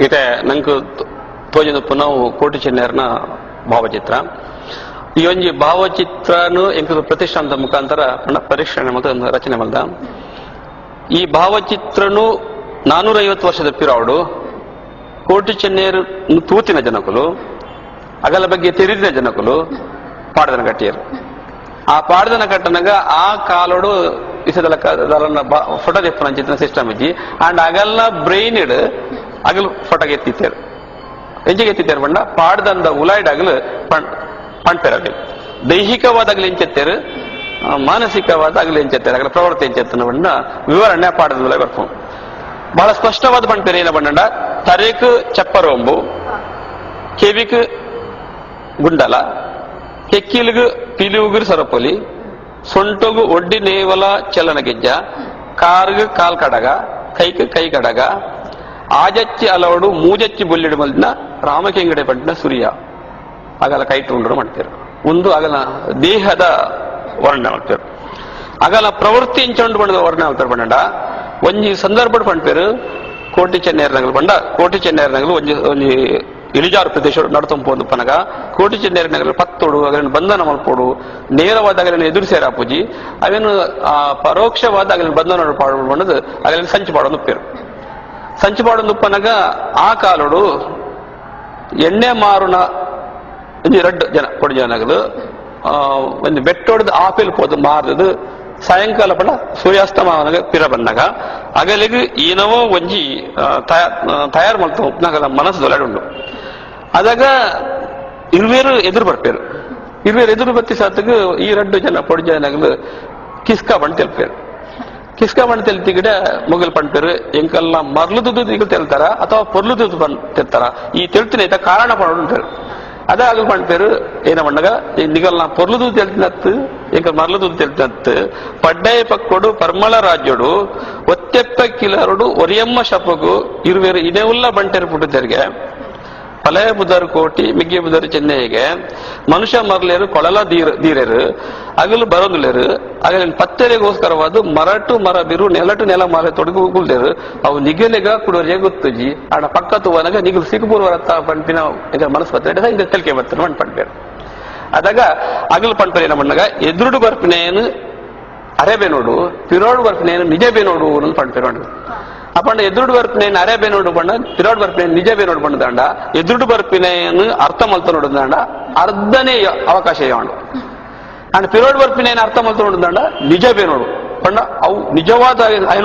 ಇತ್ತೆ ನಂಕ್ ತೋಜೊಂದು ಉಪ್ಪುನವು ಕೋಟಿ ಚೆನ್ನೆಯರ್ನ ಭಾವಚಿತ್ರ. ಈ ಒಂಜಿ ಭಾವಚಿತ್ರನು ಎಂಕುಲು ಪ್ರತಿಷ್ಠಾನದ ಮುಖಾಂತರ ಪರೀಕ್ಷಣೆ ಮತ್ತು ರಚನೆ ಮಲ್ದ. ಈ ಭಾವಚಿತ್ರನು 450 ವರ್ಷದ ಪಿರಾವುಡು ಕೋಟಿ ಚೆನ್ನೆಯರು ತೂತಿನ ಜನಕುಲು, ಅಗಲ ಬಗ್ಗೆ ತೆರಿದಿನ ಜನಕುಲು ಪಾಡದನ ಕಟ್ಟಿಯರು. ಆ ಪಾಡದನ ಕಟ್ಟನಾಗ ಆ ಕಾಲೋಡು ಇಸದಲ ಫೋಟೋ ದೆಪ್ಪುನ ಸಿಸ್ಟಮ್ ಇಜ್ಜಿ. ಅಂಡ್ ಅಗಲ್ನ ಬ್ರೈನ್ ಇಡ್ ಅಗಲು ಫೋಟೋ ಎತ್ತಿತ್ತೇರು. ಎಂಚಿಗೆ ಎತ್ತಿತ್ತೇರು ಪಂಡ ಪಾಡದಂದ ಉಲಾಯ್ಡ್ ಅಗಲು ಪಂಡ್ಪೇರು. ದೈಹಿಕವಾದ ಅಗಲು ಎಂಚೆತ್ತೇರು, ಮಾನಸಿಕವಾದ ಅಗಲು ಎಂಚೆತ್ತೇರು, ಅಗಲ ಪ್ರವೃತ್ತಿ ಎಂಚೆತ್ತನ ಪಂಡ ವಿವರಣೆ ಪಾಡದ ಉಲಾಯ್ ಬರ್ಪು. ಬಹಳ ಸ್ಪಷ್ಟವಾದ ಪಂಡ್ಪೇರು. ಏನ ಪಂಡ ತರೇಕ್ ಚಪ್ಪರೋಂಬು, ಕೆವಿಕ್ ಗುಂಡಲ, ಕೆಕ್ಕಿಲ್ಗ್ ಪಿಲಿವುಗುರು ಸರಪೊಲಿ, ಸೊಂಟೊಗು ಒಡ್ಡಿ ನೇವಲ ಚಲನ ಗೆಜ್ಜ, ಕಾರ್ಗ್ ಕಾಲ್ ಕಡಗ, ಕೈಕ್ ಕೈ ಕಡಗ, ಆಜಚ್ಚಿ ಅಲವಡು ಮೂಜಚ್ಚಿ ಬುಲ್ಲಿಡು ಮಲ್ದಿನ ರಾಮಕೆಂಗಡೆ ಪಂಡಿನ ಸೂರ್ಯ ಅಗಲ ಕೈಟು ಉಂಡು ಮಾಡ್ತಾರೆ. ಒಂದು ಅಗಲ ದೇಹದ ವರ್ಣನೆ ಮಾಡ್ತಾರೆ. ಅಗಲ ಪ್ರವೃತ್ತಿ ಇಂಚೊಂಡು ಬಣ್ಣದ ವರ್ಣನೆ ಮಾಡ್ತಾರೆ. ಪಂಡ ಒಂಜಿ ಸಂದರ್ಭ ಪಂಡ್ಪೇರು ಕೋಟಿ ಚೆನ್ನೇರ್ನಗಲು ಪಂಡ ಕೋಟಿ ಚೆನ್ನೇರ್ನಗಲು ಒಂಜಿ ಒಂಜಿ ಇಳಿಜಾರು ಪ್ರದೇಶ ನಡತೊಂಪೊಂದು ಪನಗ ಕೋಟಿ ಚೆನ್ನೇರ್ನಗಲು ಪತ್ತೋಡು ಅಗಲನ್ನು ಬಂಧನ ಮಲ್ಪೋಡು, ನೇರವಾದ ಅಗಲನ್ನು ಎದುರಿಸೇರಾಪೂಜಿ, ಅವೇನು ಆ ಪರೋಕ್ಷವಾದ ಅಗಲನ್ನು ಬಂಧನ ಪಾಡು ಬಣ್ಣದ ಅಗಲನ್ನು ಸಂಚು ಪಾಡೋದು ಉಪ್ಪೇರು. ಸಂಚು ಪಾಡೊಂದು ಉಪ್ಪನಗ ಆ ಕಾಲೋಡು ಎಣ್ಣೆ ಮಾರುನ ಒಂಜಿ ರಡ್ಡು ಜನ ಕೊಡಿ ಜನಗಳು ಒಂದು ಬೆಟ್ಟೊಡ್ದು ಆಪೆಲ್ ಪೋದು ಮಾರದು ಸಾಯಂಕಾಲ ಪಂಡ ಸೂರ್ಯಾಸ್ತಮಾನಗ ಪಿರ ಬಂದಾಗ ಅಗಲಿಗೆ ಏನವೋ ಒಂಜಿ ತಯಾರು ಮಲ್ತ ಉಪ್ಪನಾಗಲ ಮನಸ್ಸು ದೊಲಾಡುಂಡು. ಅದಾಗ ಇರುವೇರು ಎದುರು ಬರ್ಪೇರು. ಇರುವೇರು ಎದುರು ಬತ್ತಿ ಸಾತಗ ಈ ರಡ್ಡು ಜನ ಪೊಡಿ ಜನಗಳು ಕಿಸ್ಕ ಬಂಡ್ ತೆಲ್ಪೇರು. ಕಿಸ್ಕ ಬಂಡ್ ತೆಲ್ತಿಗಿಡ ಮೊಗಲ್ ಪಂಡ್ಪೇರು ಎಂಕಲ್ಲ ಮರ್ಲುದು ಈಗ ತೆಲ್ತಾರ ಅಥವಾ ಪೊರ್ಲುದು ಬಂದ್ ತೆಲ್ತಾರ, ಈ ತೆಲ್ತಿನ ಐತ ಕಾರಣ ಪಡೋದು. ಅದಾಗ ಪಂಡ್ಪೇರು ಏನ ಪಂಡಗ ನಿಗಲ್ನ ಪೊರ್ಲುದು ತೆಲ್ತಿನತ್ತು ಎಂಕ ಮರ್ಲುದು ತೆಲ್ತಿನತ್ತು ಪಡ್ಡಾಯ ಪಕ್ಕೋಡು ಪರ್ಮಳ ರಾಜ್ಯೋಡು ಒತ್ತೆಪ್ಪ ಕಿಲರುಡು ಒರಿಯಮ್ಮ ಶಪಗು ಇರುವೇರು ಇನೇವುಲ್ಲ ಬಂಟೆರು ಪುಟ್ಟುತ್ತೆರಿಗೆ ಪಲಯ ಬುಧರು ಕೋಟಿ ಮಿಗ್ಗಿ ಬುಧರು ಚೆನ್ನೈಗೆ ಮನುಷ್ಯ ಮರ್ಲೇರು ಕೊಳಲ ದೀರೇರು ಅಗಲು ಬರೋದುಲೇರು ಅಗಲಿನ ಪತ್ತೆರೆಗೋಸ್ಕರವಾದ ಮರಟು ಮರ ಬಿರು ನೆಲಟು ನೆಲ ಮಾಲೆ ತೊಡಗು ಗುಲ್ದೇರು ಅವು ನಿಗಲಿಗ ಕುಡೋರಿಗೆ ಗೊತ್ತುಜಿ ಆಡ ಪಕ್ಕ ತುವನಗ ನಿಗಲು ಸಿಕ್ಕುಪೂರ್ವರತ್ತ ಪಂಪಿನ ಈಗ ಮನಸ್ಸು ಬರ್ತದೆ ಹಿಂಗ ತೆಲಿಕೆ ಬರ್ತಾರೆ ಮಣ್ ಪಂಪೇರು. ಅದಾಗ ಅಗಲು ಪಂಪೇರು ಏನ ಮಣ್ಣಾಗ ಎದುರುಡು ಬರ್ಪಿನೇನು ಅರೆ ನೋಡು, ಪಿರೋಡು ಬರ್ಪಿನೇನು ನಿಜ ಬೇನೋಡು ಅನ್ನೋದು ಪಂಪೇರು ನೋಡು. ಅಪ್ಪಂಡ ಎದುರುಡು ಬರ್ಪಿನೇನು ಅರೆ ಬೇನೋಡು ಬಣ್ಣ, ಪಿರೋಡ್ ಬರ್ಪಿನೇನು ನಿಜ ಬೇನೋಡು ಬಣ್ಣದಾಂಡ, ಎದುರುಡು ಬರ್ಪಿನೇನು ಅರ್ಥ ಮಲ್ತ ನೋಡುದಾಂಡ ಅರ್ಧನೇ ಅವಕಾಶ ಉಂಡು. ಅಂಡ್ ಪಿರೋಡ್ ಬರ್ಪಿನೇನು ಅರ್ಥ ಮಲ್ತ ನೋಡುದಾಂಡ ನಿಜ ಬೇನೋಡು ಬಣ್ಣ ಅವು ನಿಜವಾದ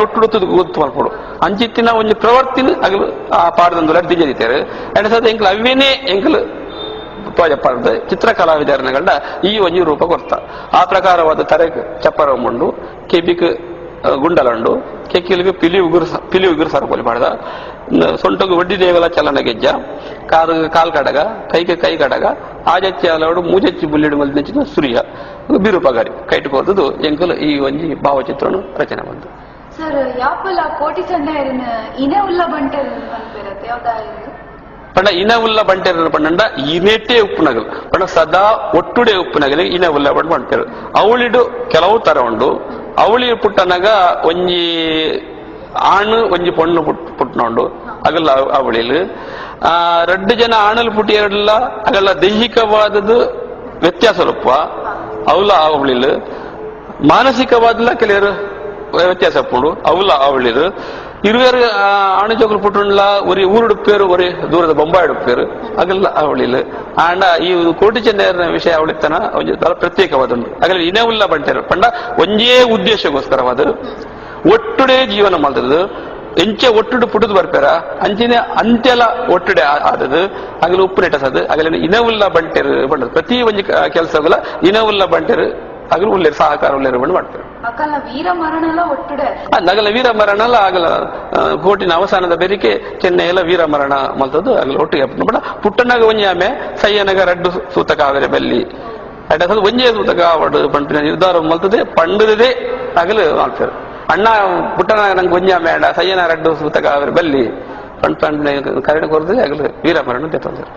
ಒಟ್ಟು ಗೊತ್ತು ಮಲ್ಪಡು ಅಂಚಿತ್ತಿನ ಒಂಜಿ ಪ್ರವರ್ತಿನ ಅಗಲು ಆ ಪಾಡದಂದು ದಿಂಜದಿತ್ತೇರು. ಅಂಡ್ ಸದ ಎಂಕಲ್ ಅವೇನೇ ಎಂಕಲ್ ತೋಜಪ್ಪಾರ್ದ ಚಿತ್ರ ಕಲಾವಿದರನಗಂಡ ಈ ಒಂಜಿ ರೂಪ ಕೊರ್ತ. ಆ ಪ್ರಕಾರವಾದ ತರೆ ಚಪ್ಪರ ಉಂಡು, ಕೆಬಿಕ್ ಗುಂಡಲಂಡು, ಕೆಕ್ಕಿಲಿಗೆ ಪಿಲಿ ಉಗುರು ಸರಪೊಲಿ ಪಾಡ್ದ, ಸೊಂಟಗು ಒಡ್ಡಿ ದೇವಲ ಚಲನ ಗೆಜ್ಜ, ಕಾರು ಕಾಲ್ ಕಡಗ, ಕೈಗೆ ಕೈ ಕಡಗ, ಆಜಚ್ಚಿ ಅಲವಡು ಮೂಜಚ್ಚಿ ಬುಲ್ಲಿಡು ಮಲ್ದಿನ ಸೂರ್ಯ ಬಿರುಪಗಾರಿ ಕೈಟು ಕೋರ್ದು ಎಂಕಲು ಈ ಒಂಜಿ ಭಾವಚಿತ್ರನು ರಚನೆ ಬಂದು. ಸರ್ ಯಾಪಲ ಕೋಟಿ ಚೆನ್ನೈರಿನ ಇನೇ ಉಲ್ಲ ಬಂಟೆರ್ ಮಲ್ಪೆರತ್ತೆ ಯಾವ್ದಾಯಿರು ಪಂಡ ಇನ ಉಲ್ಲ ಬಂಟೆರ್ ಪಂಡ ಇನೆಟೇ ಉಪ್ಪುನಗಲು ಪಂಡ ಸದಾ ಒಟ್ಟುಡೆ ಉಪ್ಪುನಗಲು ಇನ ಉಲ್ಲ ಬಂಡ್ ಬಂಟೆರು. ಅವಳಿಡು ಕೆಲವು ತರ ಉಂಡು. ಅವಳಿ ಪುಟ್ಟನಾಗ ಒಂಜಿ ಆಣು ಒಂಜಿ ಪೊಣ್ಣು ಪುಟ್ಟನೋಂಡು ಅಗಲ್ಲ ಅವಳಿಲು ಆ ರಡ್ಡು ಜನ ಆಣಲು ಪುಟ್ಟಿಯರಲ್ಲ ಅಗಲ್ಲ ದೈಹಿಕವಾದದ್ದು ವ್ಯತ್ಯಾಸ ರೂಪ ಅವಲ ಅವಳಿಲು, ಮಾನಸಿಕವಾದಲ್ಲ ಕೆಲವರು ವ್ಯತ್ಯಾಸ ಪುಂಡು ಅವಲ ಅವಳಿರು. ಇರುವೇರು ಆಣು ಜೋಕುಲು ಪುಟ್ಟುಂಡ್ಲ ಒರಿ ಊರುಡುಪ್ಪೇರು ಒರಿ ದೂರದ ಬೊಂಬಾಯಿ ಉಡುಪೇರು ಅಗಲ್ಲ ಅವಳಿಲು. ಆಂಡ ಈ ಕೋಟಿ ಚೆನ್ನೈಯರ್ನ ವಿಷಯ ಅವಳಿತನ ಒಂಜಿ ಪ್ರತ್ಯೇಕವಾದ ಅಗಲ ಇನೇ ಉಲ್ಲ ಬಂಟೇರು ಪಂಡ ಒಂಜೇ ಉದ್ದೇಶಕ್ಕೋಸ್ಕರವಾದ ಒಟ್ಟುಡೆ ಜೀವನ ಮಾಡ್ತದ್ದು. ಎಂಚೆ ಒಟ್ಟುಡು ಪುಟ್ಟುದು ಬರ್ಪೇರ ಅಂಚಿನ ಅಂತೆಲ್ಲ ಒಟ್ಟುಡೆ ಆದದು ಅಗಲ ಉಪ್ಪು ನೆಟಸದು ಅಗಲ ಇನವುಲ್ಲ ಬಂಟೇರು ಬಂಡದು ಪ್ರತಿ ಒಂಜಿ ಕೆಲಸಗಳ ಇನವುಲ್ಲ ಬಂಟೇರು ಅಗಲು ಉಲ್ಲೇರು ಸಹಕಾರ ಉಲ್ಲೇರು ಬಂದು ಮಾಡ್ತಾರೆ. ಅಕಲ ವೀರ ಮರಣಲ ಒಟ್ಟುಡೆ ನಗಲ ವೀರ ಮರಣಲ ಆಗಲ ಕೋಟಿನ ಅವಸಾನದ ಬೆರಿಕೆ ಚೆನ್ನೈ ಎಲ್ಲ ವೀರ ಮರಣ ಮಲ್ತದ್ದು ಅಗಲ ಒಟ್ಟಿಗೆ ಬಟ್ ಪುಟ್ಟನಾಗ ಒಂಜಿ ಆಮೆ ಸಯ್ಯನಗ ರಡ್ಡು ಸೂತಕ ಆವೆರೆ ಬಲ್ಲಿ ಅಡ್ಡ ಒಂಜೇ ಸೂತಕ ಆವಡು ಪಂಪಿನ ನಿರ್ಧಾರ ಮಲ್ತದೆ ಪಂಡದೇ ಅಗಲು ಮಾಡ್ತಾರೆ. ಅಣ್ಣ ಪುಟ್ಟನ ನಂಗೆ ಒಂಜಿ ಆಮೆ ಅಣ್ಣ ಸಯ್ಯನ ರಡ್ಡು ಸೂತಕ ಆವೆರೆ ಬಲ್ಲಿ ಪಂಡ್ ಪಂಡ್ ಕರೆಣ ಕೊರದೆ ಅಗಲು ವೀರ ಮರಣ ತೆತ್ತಂತಾರೆ.